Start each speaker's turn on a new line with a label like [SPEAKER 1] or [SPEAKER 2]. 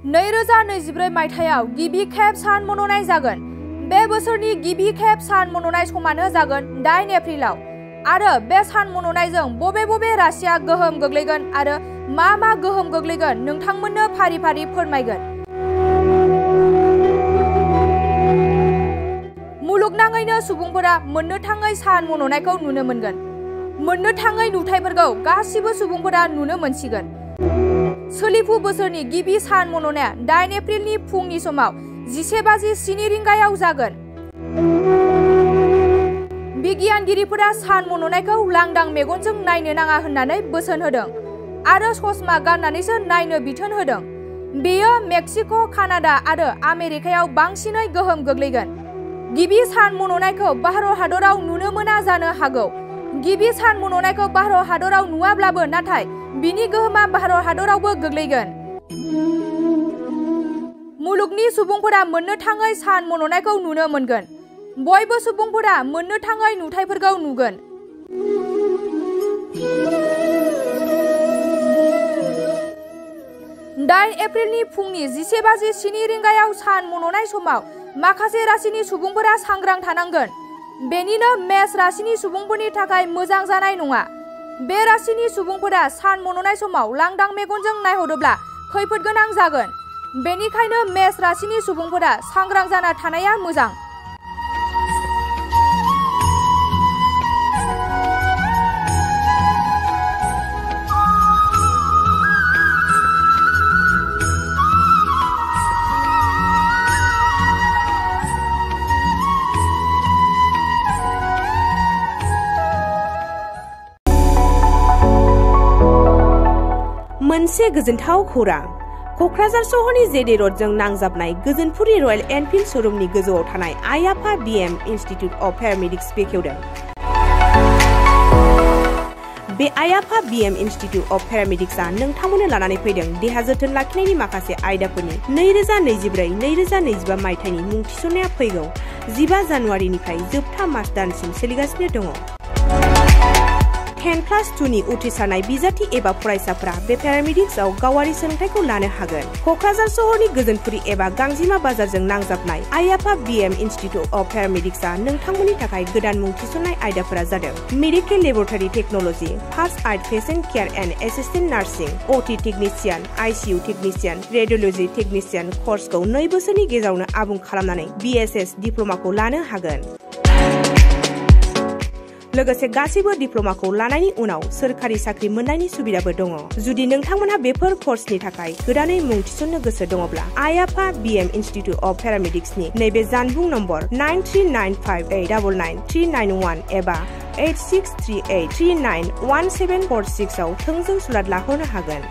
[SPEAKER 1] 2024 मायथाइयाव गिबि खेब सान मन'नाय जागोन। बे बोसोरनि गिबि खेब सान मन'नाय समानो जागोन 8 एप्रिलाव। आरो बे सान मन'नायजों बबे राशिया गोहोम गोग्लैगोन आरो मा गोहोम गोग्लैगोन नोंथांमोननो फारि फारि फोरमायगोन। मुलुगनाङैनो सुबुंफोरा मोननो थाङै सान मन'नायखौ नुनो मोनगोन। मोननो थाङै नुथायफोरखौ गासिबो सुबुंफोरा नुनो मोनसिगोन। सोलिफु बोसोरनि गिबि सान मन'नाया 8 एप्रिलनि फुंनि समाव 11:07 रिंगायाव जागोन। बिगियानगिरिफोरा सान मन'नायखौ लांदां मेगनजों नायनो नाङा होननानै बोसोन होदों आरो ससमा गाननानैसो नायनो बिथोन होदों। बेयो मेक्सिक', कानाडा आरो आमेरिकायाव बांसिनै गोहोम गोग्लैगोन। गिबि सान मन'नायखौ भारत हादराव नुनो मोना जानो हागौ। गिबि सान मन'नायखौ भारत हादराव नुवाब्लाबो नाथाय बिनि गोहोमा भारत हादरावबो गोग्लैगोन। मुलुगनि सुबुंफोरा मोननो थाङै सान मन'नायखौ नुनो मोनगोन। बयबो सुबुंफोरा मोननो थाङै नुथायफोरखौ नुगोन। दाइन एप्रिलनि फुंनि 11:07 रिंगायाव सान मन'नाय समाव माखासे राशिनि सुबुंफोरा सांग्रां थानांगोन। बेनिनो मेष राशिनि सुबुंफोरनि थाखाय मोजां जानाय नङा। बे राशिनि सुबुंफोरा सान मन'नाय समाव लांदां मेगनजों नायहरोब्ला खैफोद गोनां जागोन। बेनिखायनो मेष राशिनि सुबुंफोरा सांग्रां जाना थानाया मोजां।
[SPEAKER 2] मोनसे गोजोनथाव खौरां। क'क्राझार सहरनि जेडे र'डजों नांजाबनाय गोजोनपुरि रयेल एनफिल्ड श'रुमनि गोजौआव थानाय आइ आफा बिएम इनस्टिट्युट अफ पेरामेडिक्स बेखेवदों। बे आइ आफा बिएम इनस्टिट्युट अफ पेरामेडिक्सआ नोंथांमोननो लानानै फैदों देहा जोथोन लाखिनायनि माखासे आयदाफोरनि 2024-2025 मायथाइनि मुं थिसननाया फैगौ 15 जानुवारिनिफ्राय जोबथा मार्च दानसिम सोलिगासिनो दङ। 10+2 नि उथ्रिसारनाय बिजाथि एबा फरायसाफोरा बे पेरामेडिक्सआव गावारि सोलोंथाइखौ लानो हागोन। क'क्राझार सहरनि गोजोनपुरि एबा गांजिमा बाजारजों नांजाबनाय आइ आफा बिएम इनस्टिट्युट अफ पेरामेडिक्सआ नोंथांमोननि थाखाय गोदान मुं थिसननाय आयदाफोरा जादों medical laboratory technology, first aid patient care and assistant nursing, OT technician, ICU technician, radiology technician कर्सखौ 2 बोसोरनि गेजेरावनो आबुं खालामनानै बिएसएस डिप्ल'माखौ लानो हागोन। लोगोसे गासैबो डिप्ल'माखौ लानायनि उनाव सोरखारि साख्रि मोननायनि सुबिदाबो दङ। जुदि नोंथांमोनहा बेफोर कर्सनि थाखाय गोदानै मुं थिसननो गोसो दङब्ला आइ आफा बिएम इनस्टिट्युट अफ पेरामेडिक्सनि नैबे जानबुं नम्बर 9395899391 एबा 8638391746 आव थोंजों सुलाद लाहरनो हागोन।